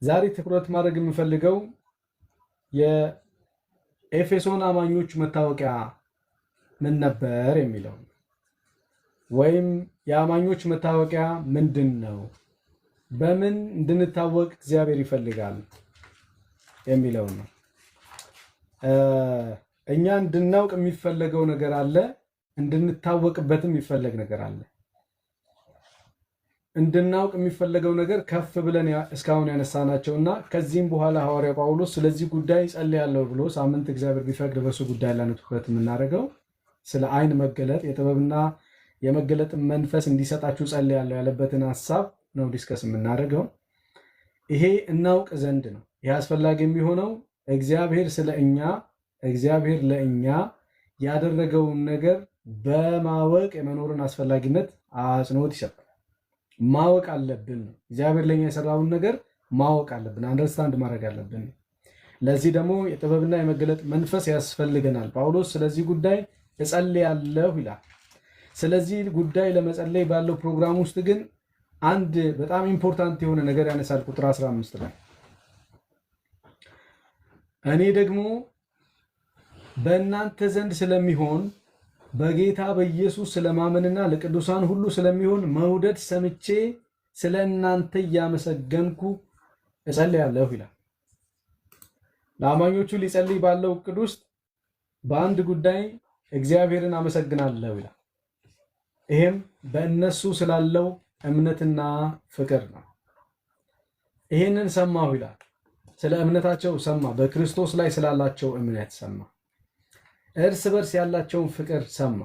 ዛሬ ትኩረት ማድረግ የምፈልገው የኤፌሶን አማኞች መታወቂያ ምን ነበር የሚለው፣ ወይም የአማኞች መታወቂያ ምንድን ነው፣ በምን እንድንታወቅ እግዚአብሔር ይፈልጋል የሚለው ነው። እኛ እንድናውቅ የሚፈለገው ነገር አለ፣ እንድንታወቅበትም የሚፈለግ ነገር አለ። እንድናውቅ የሚፈለገው ነገር ከፍ ብለን እስካሁን ያነሳናቸው እና ከዚህም በኋላ ሐዋርያ ጳውሎስ ስለዚህ ጉዳይ ጸልያለሁ ብሎ ሳምንት እግዚአብሔር ቢፈቅድ በሱ ጉዳይ ላይ ነው ትኩረት የምናደርገው። ስለ ዓይን መገለጥ፣ የጥበብና የመገለጥ መንፈስ እንዲሰጣችሁ ጸልያለሁ ያለበትን ሀሳብ ነው discuss የምናደርገው። ይሄ እናውቅ ዘንድ ነው። ይሄ አስፈላጊ የሚሆነው እግዚአብሔር ስለ እኛ፣ እግዚአብሔር ለእኛ ያደረገውን ነገር በማወቅ የመኖርን አስፈላጊነት አጽንኦት ይሰጣል። ማወቅ አለብን ነው። እግዚአብሔር ለኛ የሰራውን ነገር ማወቅ አለብን፣ understand ማድረግ አለብን። ለዚህ ደግሞ የጥበብና የመገለጥ መንፈስ ያስፈልገናል። ጳውሎስ ስለዚህ ጉዳይ እጸልያለሁ ይላል። ስለዚህ ጉዳይ ለመጸለይ ባለው ፕሮግራም ውስጥ ግን አንድ በጣም important የሆነ ነገር ያነሳል። ቁጥር 15 ላይ እኔ ደግሞ በእናንተ ዘንድ ስለሚሆን በጌታ በኢየሱስ ስለማመንና ለቅዱሳን ሁሉ ስለሚሆን መውደድ ሰምቼ ስለ እናንተ እያመሰገንኩ እጸልያለሁ ይላል። ለአማኞቹ ሊጸልይ ባለው እቅድ ውስጥ በአንድ ጉዳይ እግዚአብሔርን አመሰግናለሁ ይላል። ይሄም በእነሱ ስላለው እምነትና ፍቅር ነው። ይሄንን ሰማሁ ይላል። ስለ እምነታቸው ሰማ። በክርስቶስ ላይ ስላላቸው እምነት ሰማ። እርስ በርስ ያላቸውን ፍቅር ሰማ።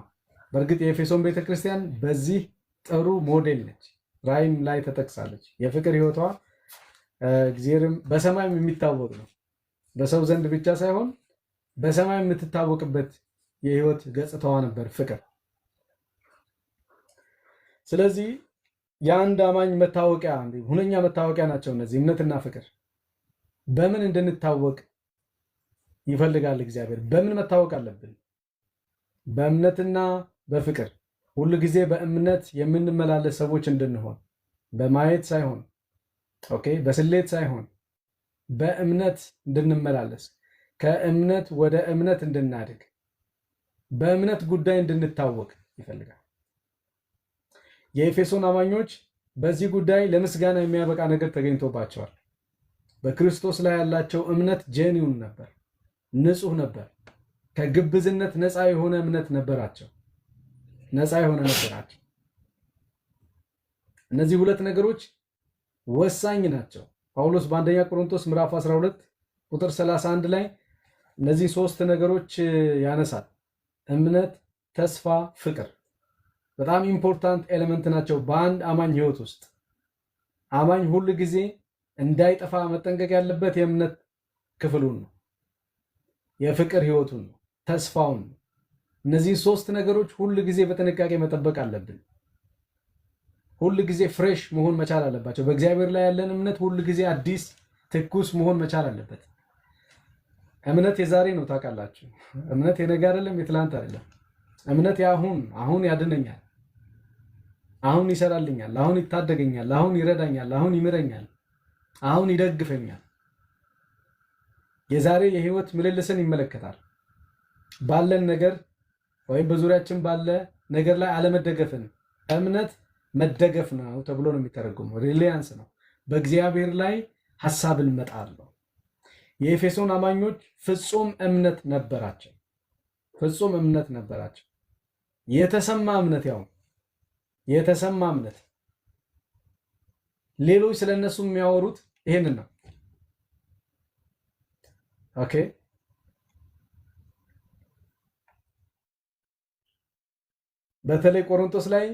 በእርግጥ የኤፌሶን ቤተክርስቲያን በዚህ ጥሩ ሞዴል ነች። ራእይም ላይ ተጠቅሳለች። የፍቅር ሕይወቷ እግዚአብሔርም በሰማይም የሚታወቅ ነው። በሰው ዘንድ ብቻ ሳይሆን በሰማይ የምትታወቅበት የህይወት ገጽታዋ ነበር ፍቅር። ስለዚህ የአንድ አማኝ መታወቂያ፣ ሁነኛ መታወቂያ ናቸው እነዚህ እምነትና ፍቅር። በምን እንድንታወቅ ይፈልጋል እግዚአብሔር? በምን መታወቅ አለብን? በእምነትና በፍቅር። ሁሉ ጊዜ በእምነት የምንመላለስ ሰዎች እንድንሆን፣ በማየት ሳይሆን፣ okay፣ በስሌት ሳይሆን በእምነት እንድንመላለስ፣ ከእምነት ወደ እምነት እንድናድግ፣ በእምነት ጉዳይ እንድንታወቅ ይፈልጋል። የኤፌሶን አማኞች በዚህ ጉዳይ ለምስጋና የሚያበቃ ነገር ተገኝቶባቸዋል። በክርስቶስ ላይ ያላቸው እምነት genuine ነበር፣ ንጹህ ነበር። ከግብዝነት ነፃ የሆነ እምነት ነበራቸው። ነፃ የሆነ ነበራቸው። እነዚህ ሁለት ነገሮች ወሳኝ ናቸው። ጳውሎስ በአንደኛ ቆሮንቶስ ምዕራፍ 12 ቁጥር 31 ላይ እነዚህ ሶስት ነገሮች ያነሳል። እምነት፣ ተስፋ፣ ፍቅር በጣም important element ናቸው በአንድ አማኝ ህይወት ውስጥ። አማኝ ሁል ጊዜ እንዳይጠፋ መጠንቀቅ ያለበት የእምነት ክፍሉን ነው፣ የፍቅር ህይወቱን ነው፣ ተስፋውን ነው። እነዚህ ሶስት ነገሮች ሁል ጊዜ በጥንቃቄ መጠበቅ አለብን። ሁል ጊዜ fresh መሆን መቻል አለባቸው። በእግዚአብሔር ላይ ያለን እምነት ሁል ጊዜ አዲስ ትኩስ መሆን መቻል አለበት። እምነት የዛሬ ነው ታውቃላችሁ። እምነት የነገ አይደለም፣ የትላንት አይደለም። እምነት የአሁን፣ አሁን ያድነኛል፣ አሁን ይሰራልኛል፣ አሁን ይታደገኛል፣ አሁን ይረዳኛል፣ አሁን ይምረኛል፣ አሁን ይደግፈኛል። የዛሬ የህይወት ምልልስን ይመለከታል። ባለን ነገር ወይም በዙሪያችን ባለ ነገር ላይ አለመደገፍን፣ እምነት መደገፍ ነው ተብሎ ነው የሚተረጎመው። Reliance ነው። በእግዚአብሔር ላይ ሐሳብን መጣል ነው። የኤፌሶን አማኞች ፍጹም እምነት ነበራቸው። ፍጹም እምነት ነበራቸው። የተሰማ እምነት፣ ያው የተሰማ እምነት። ሌሎች ስለነሱ የሚያወሩት ይሄንን ነው። Okay፣ በተለይ ቆሮንቶስ ላይ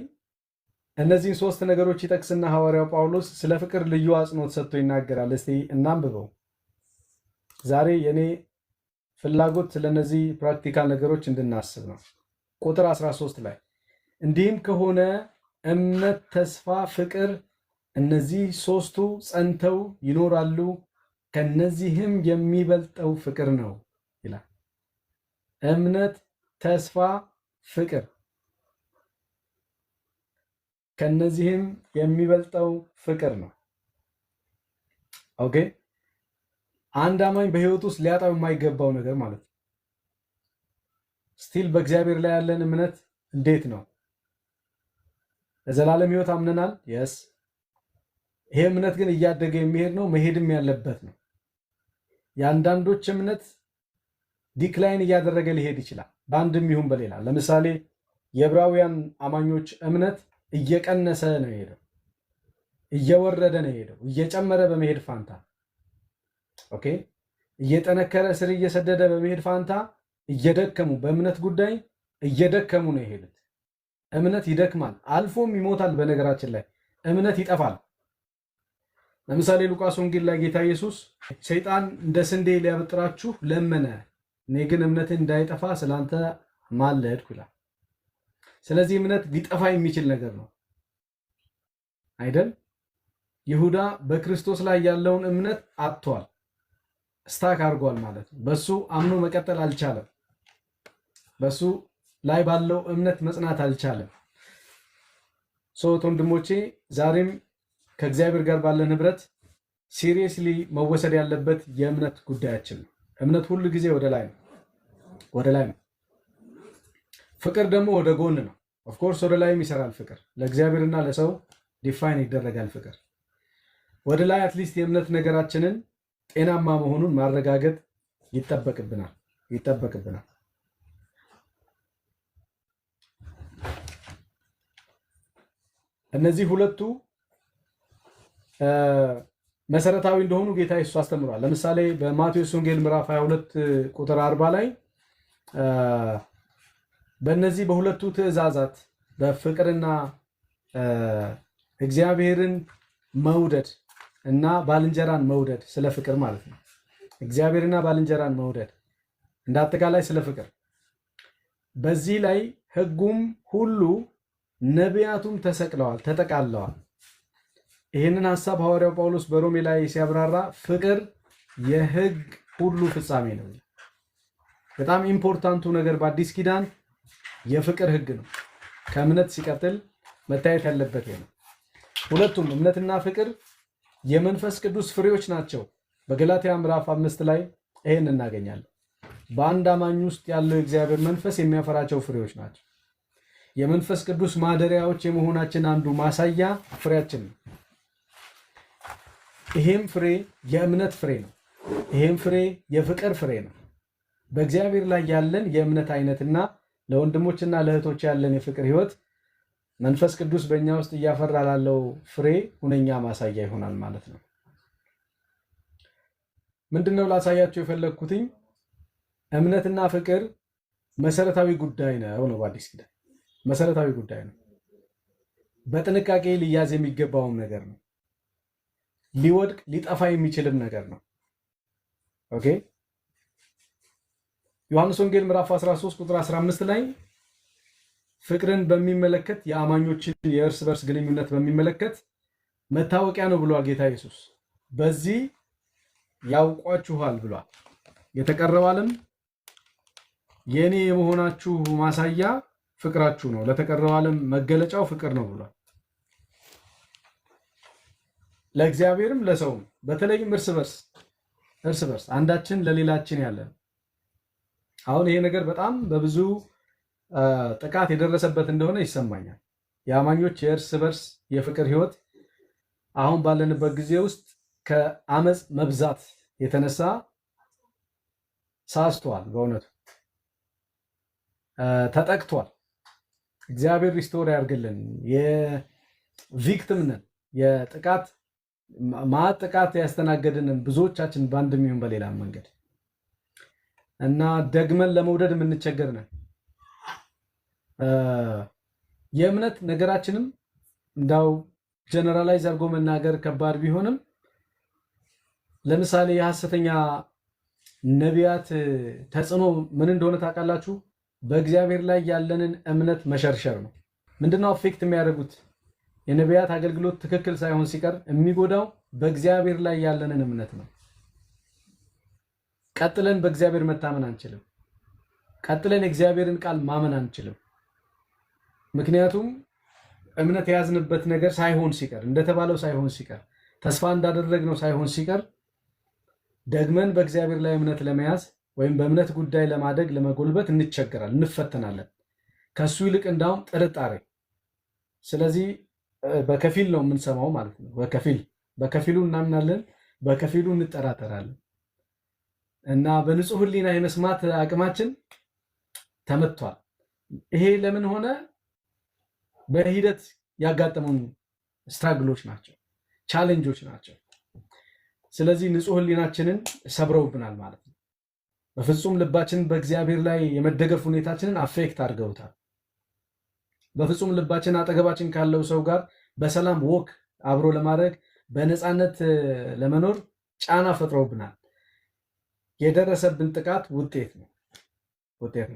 እነዚህን ሶስት ነገሮች ይጠቅስና ሐዋርያው ጳውሎስ ስለ ፍቅር ልዩ አጽንኦት ሰጥቶ ይናገራል። እስቲ እናንብበው። ዛሬ የኔ ፍላጎት ስለነዚህ practical ነገሮች እንድናስብ ነው። ቁጥር 13 ላይ እንዲህም ከሆነ እምነት፣ ተስፋ፣ ፍቅር እነዚህ ሶስቱ ጸንተው ይኖራሉ፣ ከነዚህም የሚበልጠው ፍቅር ነው ይላል። እምነት፣ ተስፋ፣ ፍቅር፣ ከነዚህም የሚበልጠው ፍቅር ነው። Okay፣ አንድ አማኝ በህይወት ውስጥ ሊያጣው የማይገባው ነገር ማለት ነው። Still በእግዚአብሔር ላይ ያለን እምነት እንዴት ነው? ለዘላለም ህይወት አምነናል። Yes፣ ይሄ እምነት ግን እያደገ የሚሄድ ነው፣ መሄድም ያለበት ነው። የአንዳንዶች እምነት decline እያደረገ ሊሄድ ይችላል፣ በአንድም ይሁን በሌላ። ለምሳሌ የዕብራውያን አማኞች እምነት እየቀነሰ ነው የሄደው፣ እየወረደ ነው የሄደው፣ እየጨመረ በመሄድ ፋንታ፣ okay፣ እየጠነከረ ስር እየሰደደ በመሄድ ፋንታ እየደከሙ፣ በእምነት ጉዳይ እየደከሙ ነው የሄዱት። እምነት ይደክማል፣ አልፎም ይሞታል። በነገራችን ላይ እምነት ይጠፋል። ለምሳሌ ሉቃስ ወንጌል ላይ ጌታ ኢየሱስ ሰይጣን እንደ ስንዴ ሊያበጥራችሁ ለመነ፣ እኔ ግን እምነትህ እንዳይጠፋ ስላንተ ማለድኩ ይላል። ስለዚህ እምነት ሊጠፋ የሚችል ነገር ነው አይደል? ይሁዳ በክርስቶስ ላይ ያለውን እምነት አጥቷል፣ stuck አድርጓል ማለት ነው። በሱ አምኖ መቀጠል አልቻለም። በሱ ላይ ባለው እምነት መጽናት አልቻለም። So ወንድሞቼ፣ ዛሬም ከእግዚአብሔር ጋር ባለን ህብረት seriously መወሰድ ያለበት የእምነት ጉዳያችን ነው። እምነት ሁሉ ጊዜ ወደ ላይ ነው፣ ወደ ላይ ነው። ፍቅር ደግሞ ወደ ጎን ነው። Of course ወደ ላይም ይሰራል ፍቅር። ለእግዚአብሔርና ለሰው define ይደረጋል ፍቅር። ወደ ላይ at least የእምነት ነገራችንን ጤናማ መሆኑን ማረጋገጥ ይጠበቅብናል ይጠበቅብናል። እነዚህ ሁለቱ መሰረታዊ እንደሆኑ ጌታ ኢየሱስ አስተምሯል። ለምሳሌ በማቴዎስ ወንጌል ምዕራፍ 22 ቁጥር 40 ላይ በእነዚህ በሁለቱ ትእዛዛት በፍቅርና እግዚአብሔርን መውደድ እና ባልንጀራን መውደድ፣ ስለ ፍቅር ማለት ነው። እግዚአብሔርና ባልንጀራን መውደድ፣ እንደ አጠቃላይ ስለ ፍቅር፣ በዚህ ላይ ሕጉም ሁሉ ነቢያቱም ተሰቅለዋል፣ ተጠቃለዋል። ይህንን ሀሳብ ሐዋርያው ጳውሎስ በሮሜ ላይ ሲያብራራ ፍቅር የሕግ ሁሉ ፍጻሜ ነው። በጣም important ኡ ነገር በአዲስ ኪዳን የፍቅር ሕግ ነው። ከእምነት ሲቀጥል መታየት ያለበት ነው። ሁለቱም እምነትና ፍቅር የመንፈስ ቅዱስ ፍሬዎች ናቸው። በገላትያ ምዕራፍ 5 ላይ ይሄን እናገኛለን። በአንድ አማኝ ውስጥ ያለው የእግዚአብሔር መንፈስ የሚያፈራቸው ፍሬዎች ናቸው። የመንፈስ ቅዱስ ማደሪያዎች የመሆናችን አንዱ ማሳያ ፍሬያችን ነው። ይሄም ፍሬ የእምነት ፍሬ ነው። ይሄም ፍሬ የፍቅር ፍሬ ነው። በእግዚአብሔር ላይ ያለን የእምነት አይነትና ለወንድሞችና ለእህቶች ያለን የፍቅር ህይወት መንፈስ ቅዱስ በእኛ ውስጥ እያፈራ ላለው ፍሬ ሁነኛ ማሳያ ይሆናል ማለት ነው። ምንድነው ላሳያቸው የፈለግኩትኝ? እምነትና ፍቅር መሰረታዊ ጉዳይ ነው። በአዲስ ኪዳን መሰረታዊ ጉዳይ ነው። በጥንቃቄ ሊያዝ የሚገባውም ነገር ነው። ሊወድቅ ሊጠፋ የሚችልም ነገር ነው። Okay፣ ዮሐንስ ወንጌል ምዕራፍ 13 ቁጥር 15 ላይ ፍቅርን በሚመለከት፣ የአማኞችን የእርስ በርስ ግንኙነት በሚመለከት መታወቂያ ነው ብሏል ጌታ ኢየሱስ። በዚህ ያውቋችኋል ብሏል። የተቀረው ዓለም የእኔ የመሆናችሁ ማሳያ ፍቅራችሁ ነው፣ ለተቀረው ዓለም መገለጫው ፍቅር ነው ብሏል። ለእግዚአብሔርም ለሰውም፣ በተለይም እርስ በርስ አንዳችን ለሌላችን ያለን። አሁን ይሄ ነገር በጣም በብዙ ጥቃት የደረሰበት እንደሆነ ይሰማኛል። የአማኞች የእርስ በርስ የፍቅር ህይወት አሁን ባለንበት ጊዜ ውስጥ ከአመፅ መብዛት የተነሳ ሳስቷል። በእውነቱ ተጠቅቷል። እግዚአብሔር restore ያድርግልን። የ victim ነን። የጥቃት ማዕት ጥቃት ያስተናገድንን ብዙዎቻችን በአንድም ይሁን በሌላ መንገድ እና ደግመን ለመውደድ የምንቸገር ነን። የእምነት ነገራችንም እንዳው generalize አድርጎ መናገር ከባድ ቢሆንም ለምሳሌ የሐሰተኛ ነቢያት ተጽዕኖ ምን እንደሆነ ታውቃላችሁ? በእግዚአብሔር ላይ ያለንን እምነት መሸርሸር ነው። ምንድነው affect የሚያደርጉት? የነቢያት አገልግሎት ትክክል ሳይሆን ሲቀር የሚጎዳው በእግዚአብሔር ላይ ያለንን እምነት ነው። ቀጥለን በእግዚአብሔር መታመን አንችልም። ቀጥለን የእግዚአብሔርን ቃል ማመን አንችልም። ምክንያቱም እምነት የያዝንበት ነገር ሳይሆን ሲቀር፣ እንደተባለው ሳይሆን ሲቀር፣ ተስፋ እንዳደረግነው ሳይሆን ሲቀር ደግመን በእግዚአብሔር ላይ እምነት ለመያዝ ወይም በእምነት ጉዳይ ለማደግ ለመጎልበት እንቸገራለን፣ እንፈተናለን። ከሱ ይልቅ እንዳውም ጥርጣሬ። ስለዚህ በከፊል ነው የምንሰማው ማለት ነው። በከፊሉ እናምናለን፣ በከፊሉ እንጠራጠራለን እና በንጹህ ሕሊና የመስማት አቅማችን ተመቷል። ይሄ ለምን ሆነ? በሂደት ያጋጠሙን struggle ኦች ናቸው፣ challenge ኦች ናቸው። ስለዚህ ንጹህ ሕሊናችንን ሰብረውብናል ማለት ነው። በፍጹም ልባችንን በእግዚአብሔር ላይ የመደገፍ ሁኔታችንን affect አድርገውታል። በፍጹም ልባችን አጠገባችን ካለው ሰው ጋር በሰላም walk አብሮ ለማድረግ፣ በነፃነት ለመኖር ጫና ፈጥረውብናል። የደረሰብን ጥቃት ውጤት ነው።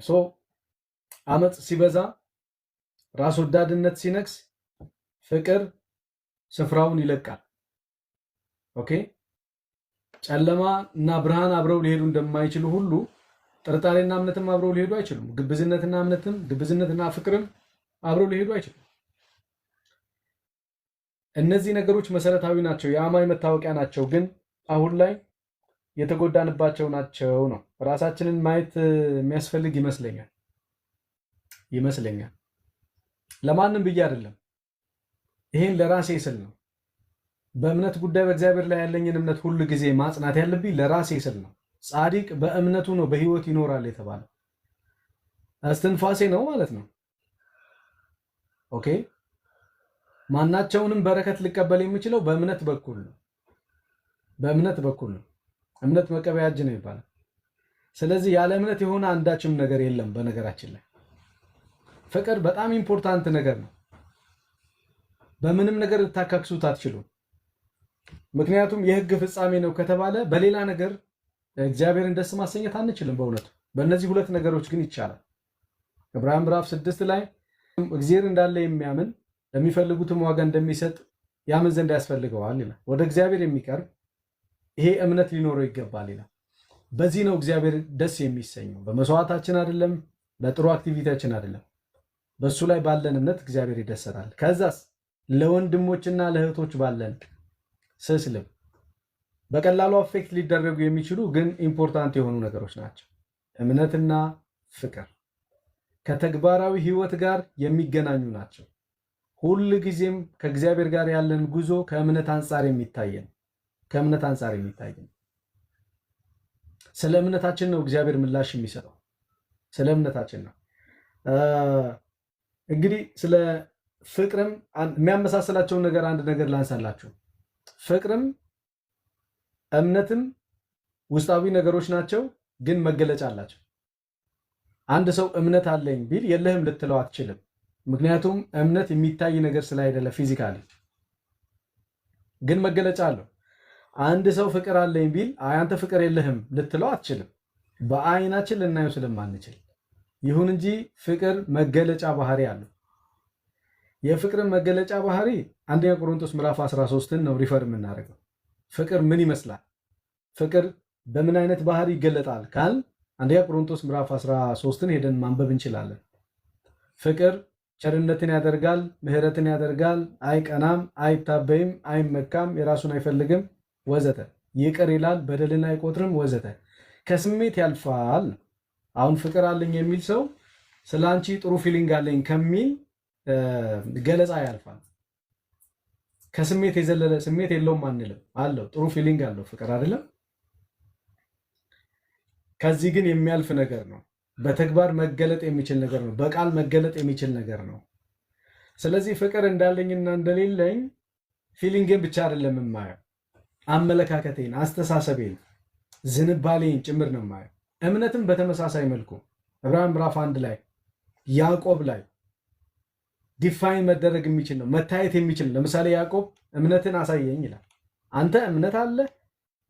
So አመፅ ሲበዛ፣ ራስ ወዳድነት ሲነግስ ፍቅር ስፍራውን ይለቃል። Okay፣ ጨለማ እና ብርሃን አብረው ሊሄዱ እንደማይችሉ ሁሉ ጥርጣሬና እምነትም አብረው ሊሄዱ አይችሉም። ግብዝነትና እምነትም፣ ግብዝነትና ፍቅርም አብረው ሊሄዱ አይችሉም። እነዚህ ነገሮች መሰረታዊ ናቸው፣ የአማኝ መታወቂያ ናቸው። ግን አሁን ላይ የተጎዳንባቸው ናቸው ነው። ራሳችንን ማየት የሚያስፈልግ ይመስለኛል። ለማንም ብዬ አይደለም፣ ይሄን ለራሴ ስል ነው። በእምነት ጉዳይ በእግዚአብሔር ላይ ያለኝን እምነት ሁል ጊዜ ማጽናት ያለብኝ ለራሴ ስል ነው። ጻድቅ በእምነቱ ነው በህይወት ይኖራል የተባለው እስትንፋሴ ነው ማለት ነው። Okay፣ ማናቸውንም በረከት ልቀበል የምችለው በእምነት በኩል ነው። በእምነት በኩል ነው። እምነት መቀበያ እጅ ነው ይባላል። ስለዚህ ያለ እምነት የሆነ አንዳችም ነገር የለም። በነገራችን ላይ ፍቅር በጣም important ነገር ነው። በምንም ነገር ልታካክሱት አትችሉም። ምክንያቱም የህግ ፍጻሜ ነው ከተባለ በሌላ ነገር እግዚአብሔርን ደስ ማሰኘት አንችልም። በእውነቱ በእነዚህ ሁለት ነገሮች ግን ይቻላል። ዕብራውያን ምዕራፍ 6 ላይ እግዚአብሔር እንዳለ የሚያምን ለሚፈልጉትም ዋጋ እንደሚሰጥ ያምን ዘንድ ያስፈልገዋል ይላል። ወደ እግዚአብሔር የሚቀርብ ይሄ እምነት ሊኖረው ይገባል ይላል። በዚህ ነው እግዚአብሔር ደስ የሚሰኘው። በመስዋዕታችን አይደለም፣ በጥሩ activity ያችን አይደለም። በእሱ ላይ ባለን እምነት እግዚአብሔር ይደሰታል። ከዛስ ለወንድሞችና ለእህቶች ባለን ስስ ልብ። በቀላሉ affect ሊደረጉ የሚችሉ ግን important የሆኑ ነገሮች ናቸው። እምነትና ፍቅር ከተግባራዊ ሕይወት ጋር የሚገናኙ ናቸው። ሁል ጊዜም ከእግዚአብሔር ጋር ያለን ጉዞ ከእምነት አንጻር የሚታይ ነው። ከእምነት አንጻር የሚታይ ነው። ስለ እምነታችን ነው እግዚአብሔር ምላሽ የሚሰጠው። ስለ እምነታችን ነው። እንግዲህ ስለ ፍቅርም የሚያመሳስላቸውን ነገር አንድ ነገር ላንሳላችሁ። ፍቅርም እምነትም ውስጣዊ ነገሮች ናቸው፣ ግን መገለጫ አላቸው። አንድ ሰው እምነት አለኝ ቢል የለህም ልትለው አትችልም። ምክንያቱም እምነት የሚታይ ነገር ስላይደለ physically፣ ግን መገለጫ አለው። አንድ ሰው ፍቅር አለኝ ቢል አይ አንተ ፍቅር የለህም ልትለው አትችልም፣ በአይናችን ልናየው ስለማንችል። ይሁን እንጂ ፍቅር መገለጫ ባህሪ አለው። የፍቅርን መገለጫ ባህሪ አንደኛ ቆሮንቶስ ምዕራፍ 13ን ነው refer የምናደርገው። ፍቅር ምን ይመስላል? ፍቅር በምን አይነት ባህሪ ይገለጣል ካል አንደኛ ቆሮንቶስ ምዕራፍ 13ን ሄደን ማንበብ እንችላለን። ፍቅር ቸርነትን ያደርጋል፣ ምሕረትን ያደርጋል፣ አይቀናም፣ አይታበይም፣ አይመካም፣ የራሱን አይፈልግም፣ ወዘተ። ይቅር ይላል፣ በደልን አይቆጥርም፣ ወዘተ። ከስሜት ያልፋል። አሁን ፍቅር አለኝ የሚል ሰው ስለ አንቺ ጥሩ feeling አለኝ ከሚል ገለጻ ያልፋል። ከስሜት የዘለለ ስሜት የለውም አንልም፣ አለው፣ ጥሩ feeling አለው ፍቅር አይደለም። ከዚህ ግን የሚያልፍ ነገር ነው። በተግባር መገለጥ የሚችል ነገር ነው። በቃል መገለጥ የሚችል ነገር ነው። ስለዚህ ፍቅር እንዳለኝና እንደሌለኝ feeling ን ብቻ አይደለም የማየው፣ አመለካከቴን፣ አስተሳሰቤን፣ ዝንባሌን ጭምር ነው የማየው። እምነትም በተመሳሳይ መልኩ ዕብራውያን ምዕራፍ 1 ላይ፣ ያዕቆብ ላይ define መደረግ የሚችል ነው፣ መታየት የሚችል ነው። ለምሳሌ ያዕቆብ እምነትን አሳየኝ ይላል። አንተ እምነት አለ፣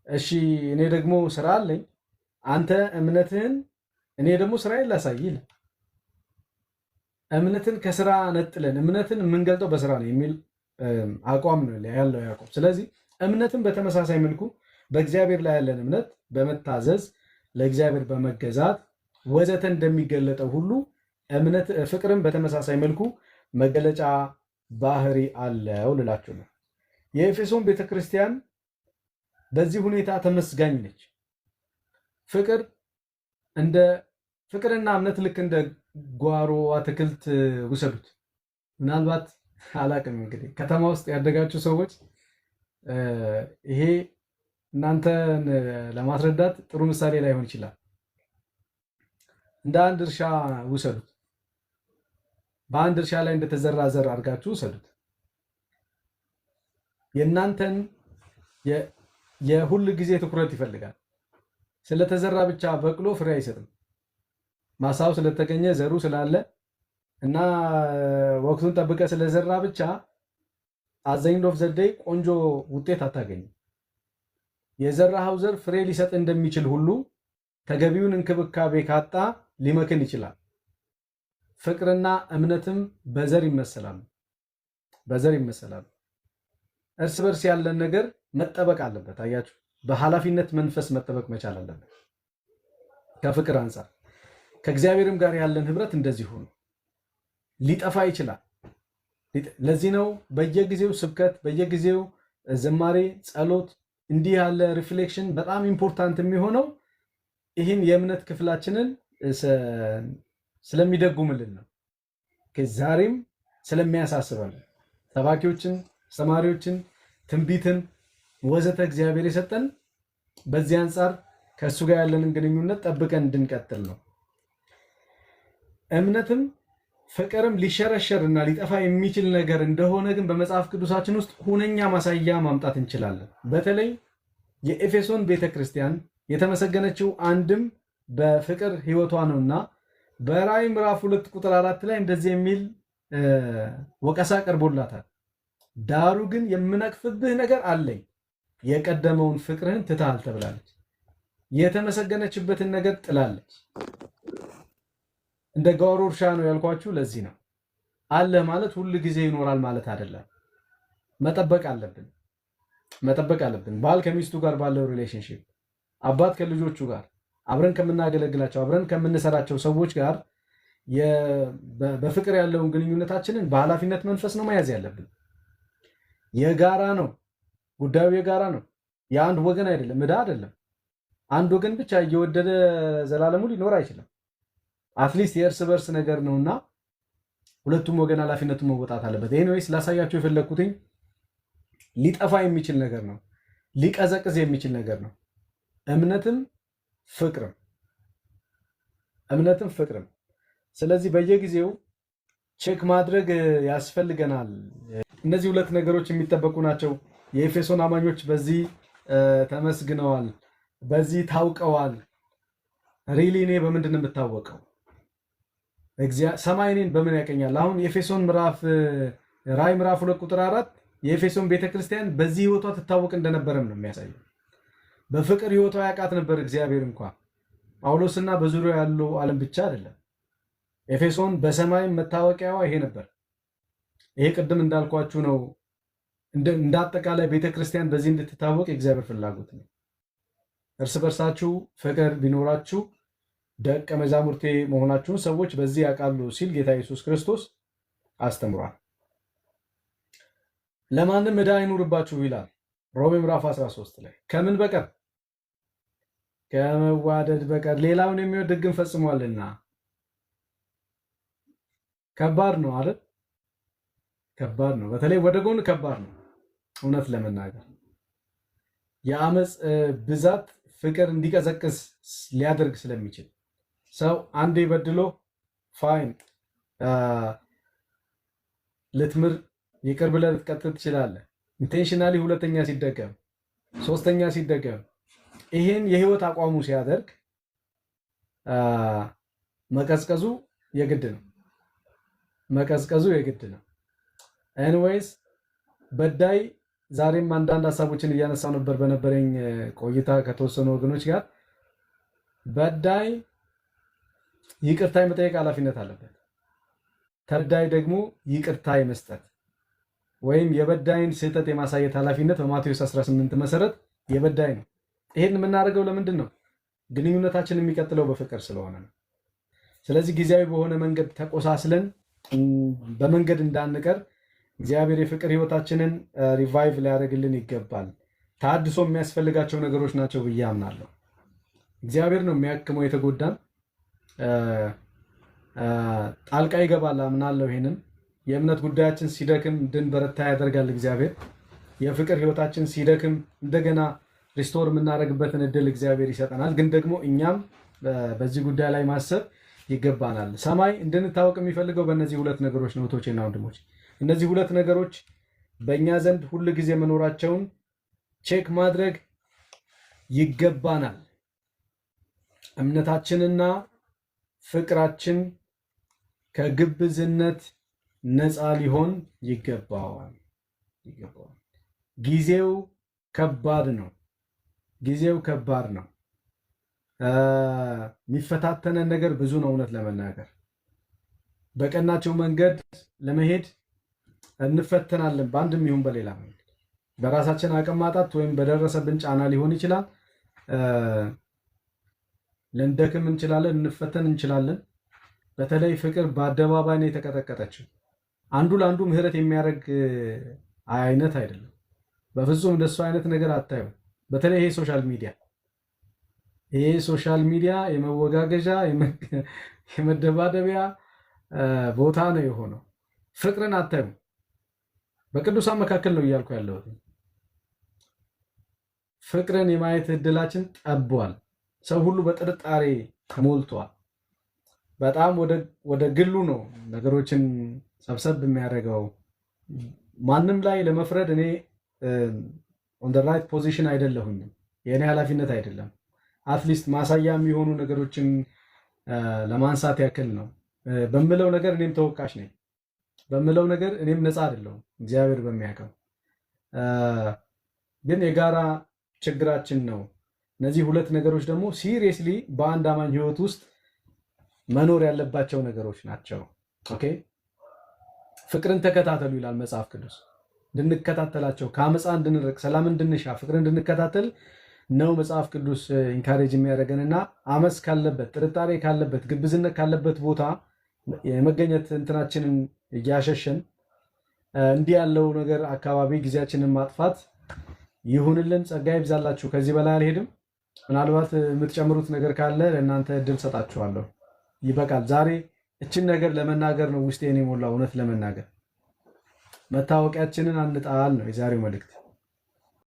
እሺ እኔ ደግሞ ስራ አለኝ። አንተ እምነትህን፣ እኔ ደግሞ ስራዬን ላሳይ ይላል። እምነትን ከስራ ነጥለን እምነትን የምንገልጠው በስራ ነው የሚል አቋም ነው ያለው ያዕቆብ። ስለዚህ እምነትን በተመሳሳይ መልኩ በእግዚአብሔር ላይ ያለን እምነት በመታዘዝ፣ ለእግዚአብሔር በመገዛት ወዘተ እንደሚገለጠው ሁሉ እምነት ፍቅርም በተመሳሳይ መልኩ መገለጫ ባህሪ አለው ልላችሁ ነው። የኤፌሶን ቤተክርስቲያን በዚህ ሁኔታ ተመስጋኝ ነች። ፍቅር እንደ ፍቅርና እምነት ልክ እንደ ጓሮ አትክልት ውሰዱት። ምናልባት አላቅም እንግዲህ ከተማ ውስጥ ያደጋችሁ ሰዎች ይሄ እናንተን ለማስረዳት ጥሩ ምሳሌ ላይሆን ይችላል። እንደ አንድ እርሻ ውሰዱት። በአንድ እርሻ ላይ እንደተዘራ ዘር አድርጋችሁ ውሰዱት። የእናንተን የሁል ጊዜ ትኩረት ይፈልጋል። ስለተዘራ ብቻ በቅሎ ፍሬ አይሰጥም። ማሳው ስለተገኘ፣ ዘሩ ስላለ እና ወቅቱን ጠብቀ ስለዘራ ብቻ at the end of the day ቆንጆ ውጤት አታገኝም። የዘራኸው ዘር ፍሬ ሊሰጥ እንደሚችል ሁሉ ተገቢውን እንክብካቤ ካጣ ሊመክን ይችላል። ፍቅርና እምነትም በዘር ይመሰላሉ፣ በዘር ይመሰላሉ። እርስ በርስ ያለን ነገር መጠበቅ አለበት። አያችሁ፣ በኃላፊነት መንፈስ መጠበቅ መቻል አለበት። ከፍቅር አንጻር ከእግዚአብሔርም ጋር ያለን ህብረት እንደዚሁ ነው። ሊጠፋ ይችላል። ለዚህ ነው በየጊዜው ስብከት፣ በየጊዜው ዝማሬ፣ ጸሎት፣ እንዲህ ያለ reflection በጣም important የሚሆነው ይህን የእምነት ክፍላችንን ስለሚደጉምልን ነው። ዛሬም ስለሚያሳስበን ሰባኪዎችን፣ ሰማሪዎችን፣ ትንቢትን ወዘተ እግዚአብሔር የሰጠን በዚህ አንጻር ከእሱ ጋር ያለንን ግንኙነት ጠብቀን እንድንቀጥል ነው። እምነትም ፍቅርም ሊሸረሸር እና ሊጠፋ የሚችል ነገር እንደሆነ ግን በመጽሐፍ ቅዱሳችን ውስጥ ሁነኛ ማሳያ ማምጣት እንችላለን። በተለይ የኤፌሶን ቤተክርስቲያን የተመሰገነችው አንድም በፍቅር ሕይወቷ ነውና በራእይ ምዕራፍ 2 ቁጥር 4 ላይ እንደዚህ የሚል ወቀሳ ቀርቦላታል። ዳሩ ግን የምነቅፍብህ ነገር አለኝ፣ የቀደመውን ፍቅርህን ትተሃል ተብላለች። የተመሰገነችበትን ነገር ጥላለች። እንደ ጓሮ እርሻ ነው ያልኳችሁ ለዚህ ነው። አለ ማለት ሁል ጊዜ ይኖራል ማለት አይደለም። መጠበቅ አለብን፣ መጠበቅ አለብን። ባል ከሚስቱ ጋር ባለው relationship፣ አባት ከልጆቹ ጋር፣ አብረን ከምናገለግላቸው፣ አብረን ከምንሰራቸው ሰዎች ጋር በፍቅር ያለውን ግንኙነታችንን በኃላፊነት መንፈስ ነው መያዝ ያለብን። የጋራ ነው ጉዳዩ፣ የጋራ ነው። የአንድ ወገን አይደለም፣ ዕዳ አይደለም። አንድ ወገን ብቻ እየወደደ ዘላለሙ ሊኖር አይችልም። At least የእርስ በርስ ነገር ነውና ሁለቱም ወገን ኃላፊነቱን መወጣት አለበት። Anyways፣ ላሳያችሁ የፈለግኩትኝ ሊጠፋ የሚችል ነገር ነው፣ ሊቀዘቅዝ የሚችል ነገር ነው። እምነትም ፍቅርም፣ እምነትም ፍቅርም። ስለዚህ በየጊዜው check ማድረግ ያስፈልገናል። እነዚህ ሁለት ነገሮች የሚጠበቁ ናቸው። የኤፌሶን አማኞች በዚህ ተመስግነዋል፣ በዚህ ታውቀዋል። Really እኔ በምንድን ነው የምታወቀው? ሰማይ እኔን በምን ያቀኛል? አሁን የኤፌሶን ምዕራፍ ራእይ ምዕራፍ 2 ቁጥር 4 የኤፌሶን ቤተክርስቲያን በዚህ ህይወቷ ትታወቅ እንደነበረም ነው የሚያሳየው። በፍቅር ህይወቷ ያውቃት ነበር እግዚአብሔር እንኳ፣ ጳውሎስና በዙሪያው ያለው ዓለም ብቻ አይደለም። ኤፌሶን በሰማይም መታወቂያዋ ይሄ ነበር። ይሄ ቅድም እንዳልኳችሁ ነው። እንደ አጠቃላይ ቤተክርስቲያን በዚህ እንድትታወቅ የእግዚአብሔር ፍላጎት ነው። እርስ በርሳችሁ ፍቅር ቢኖራችሁ ደቀ መዛሙርቴ መሆናችሁን ሰዎች በዚህ ያውቃሉ ሲል ጌታ ኢየሱስ ክርስቶስ አስተምሯል። ለማንም ዕዳ አይኑርባችሁ ይላል ሮሜ ምዕራፍ 13 ላይ። ከምን በቀር? ከመዋደድ በቀር፣ ሌላውን የሚወድ ሕግን ፈጽሟልና። ከባድ ነው አይደል? ከባድ ነው። በተለይ ወደ ጎን ከባድ ነው። እውነት ለመናገር የአመፅ ብዛት ፍቅር እንዲቀዘቅዝ ሊያደርግ ስለሚችል ሰው አንዴ በድሎ fine ልትምር፣ ይቅር ብለህ ልትቀጥል ትችላለህ። Intentionally ሁለተኛ ሲደገም፣ ሶስተኛ ሲደገም፣ ይሄን የህይወት አቋሙ ሲያደርግ መቀዝቀዙ የግድ ነው። መቀዝቀዙ የግድ ነው። Anyways፣ በዳይ ዛሬም አንዳንድ ሀሳቦችን እያነሳው ነበር በነበረኝ ቆይታ ከተወሰኑ ወገኖች ጋር። በዳይ ይቅርታ የመጠየቅ ኃላፊነት አለበት። ተበዳይ ደግሞ ይቅርታ የመስጠት ወይም የበዳይን ስህተት የማሳየት ኃላፊነት በማቴዎስ 18 መሰረት የበዳይ ነው። ይሄን የምናደርገው ለምንድን ነው? ግንኙነታችን የሚቀጥለው በፍቅር ስለሆነ ነው። ስለዚህ ጊዜያዊ በሆነ መንገድ ተቆሳስለን በመንገድ እንዳንቀር እግዚአብሔር የፍቅር ህይወታችንን revive ሊያደርግልን ይገባል። ተሃድሶ የሚያስፈልጋቸው ነገሮች ናቸው ብዬ አምናለሁ። እግዚአብሔር ነው የሚያክመው የተጎዳን፣ ጣልቃ ይገባል አምናለሁ። ይሄንን የእምነት ጉዳያችን ሲደክም እንድንበረታ ያደርጋል እግዚአብሔር። የፍቅር ህይወታችን ሲደክም እንደገና restore የምናደርግበትን እድል እግዚአብሔር ይሰጠናል። ግን ደግሞ እኛም በዚህ ጉዳይ ላይ ማሰብ ይገባናል። ሰማይ እንድንታወቅ የሚፈልገው በእነዚህ ሁለት ነገሮች ነው፣ እህቶቼና ወንድሞች። እነዚህ ሁለት ነገሮች በእኛ ዘንድ ሁል ጊዜ መኖራቸውን check ማድረግ ይገባናል። እምነታችንና ፍቅራችን ከግብዝነት ነፃ ሊሆን ይገባዋል ይገባዋል። ጊዜው ከባድ ነው። ጊዜው ከባድ ነው። የሚፈታተነን ነገር ብዙ ነው። እውነት ለመናገር በቀናቸው መንገድ ለመሄድ እንፈተናለን። በአንድም ይሁን በሌላ መንገድ በራሳችን አቅም ማጣት ወይም በደረሰብን ጫና ሊሆን ይችላል። ልንደክም እንችላለን፣ እንፈተን እንችላለን። በተለይ ፍቅር በአደባባይ ነው የተቀጠቀጠችው። አንዱ ለአንዱ ምህረት የሚያደርግ አይነት አይደለም። በፍጹም እንደሱ አይነት ነገር አታዩም። በተለይ ይሄ social media የመወጋገዣ፣ የመደባደቢያ ቦታ ነው የሆነው። ፍቅርን አታዩም። በቅዱሳን መካከል ነው እያልኩ ያለሁት። ፍቅርን የማየት እድላችን ጠቧል። ሰው ሁሉ በጥርጣሬ ሞልቷል። በጣም ወደ ግሉ ነው ነገሮችን ሰብሰብ የሚያደርገው። ማንም ላይ ለመፍረድ እኔ on the right position አይደለሁኝም። የእኔ ኃላፊነት አይደለም። At least ማሳያ የሚሆኑ ነገሮችን ለማንሳት ያክል ነው። በምለው ነገር እኔም ተወቃሽ ነኝ። በምለው ነገር እኔም ነፃ አይደለሁም፣ እግዚአብሔር በሚያውቀው። ግን የጋራ ችግራችን ነው። እነዚህ ሁለት ነገሮች ደግሞ seriously በአንድ አማኝ ህይወት ውስጥ መኖር ያለባቸው ነገሮች ናቸው። Okay፣ ፍቅርን ተከታተሉ ይላል መጽሐፍ ቅዱስ። እንድንከታተላቸው፣ ከአመፃ እንድንርቅ፣ ሰላም እንድንሻ፣ ፍቅርን እንድንከታተል ነው መጽሐፍ ቅዱስ encourage የሚያደርገን። እና አመፅ ካለበት፣ ጥርጣሬ ካለበት፣ ግብዝነት ካለበት ቦታ የመገኘት እንትናችንን እያሸሸን እንዲህ ያለው ነገር አካባቢ ጊዜያችንን ማጥፋት ይሁንልን። ጸጋ ይብዛላችሁ። ከዚህ በላይ አልሄድም። ምናልባት የምትጨምሩት ነገር ካለ ለእናንተ እድል ሰጣችኋለሁ። ይበቃል። ዛሬ እችን ነገር ለመናገር ነው ውስጤን የሞላው። እውነት ለመናገር መታወቂያችንን አንጣል ነው የዛሬው መልእክት።